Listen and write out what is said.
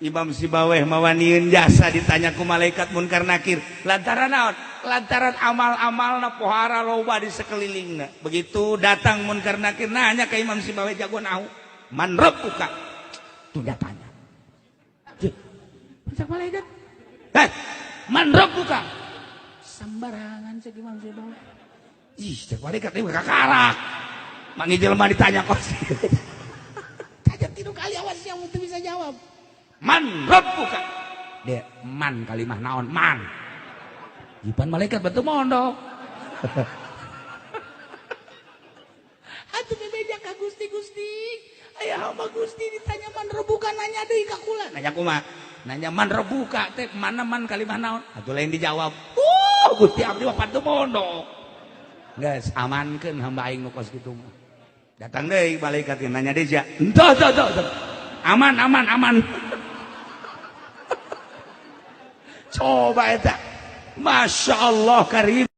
Imam Sibaweh mawanieun jasa ditanya ku malaikat Munkar Nakir lantaran naon? Lantaran amal-amalna pohara loba di sekelilingna. Begitu datang Munkar Nakir nanya ke Imam Sibaweh jago nahu, man rabbuka? Tunda tanya. Cek malaikat. "Heh, man rabbuka?" Sembarangan cek Imam Sibaweh. Ih, cek malaikat ieu kakarak. Mangi jelema ditanya kos. Tanya tilu kali, awas yang teu bisa jawab. Man rabbuka? Dia man kalimah naon man. Jipan malaikat betul mondok. Atuh bebeja ka Gusti, Gusti. Aya hamba Gusti ditanya man rabbuka, nanya deui ka kula. Nanya kumaha? Nanya man rabbuka teh mana man kalimah naon? Atuh lain dijawab. Gusti, abdi mah patuh mondok. Geus, amankeun hamba aing nu kos kitu mah. Datang deui malaikat nanya deui sia. Entah, entah, entah, entah. Aman, aman, aman. Coba eta. Masya Allah karim.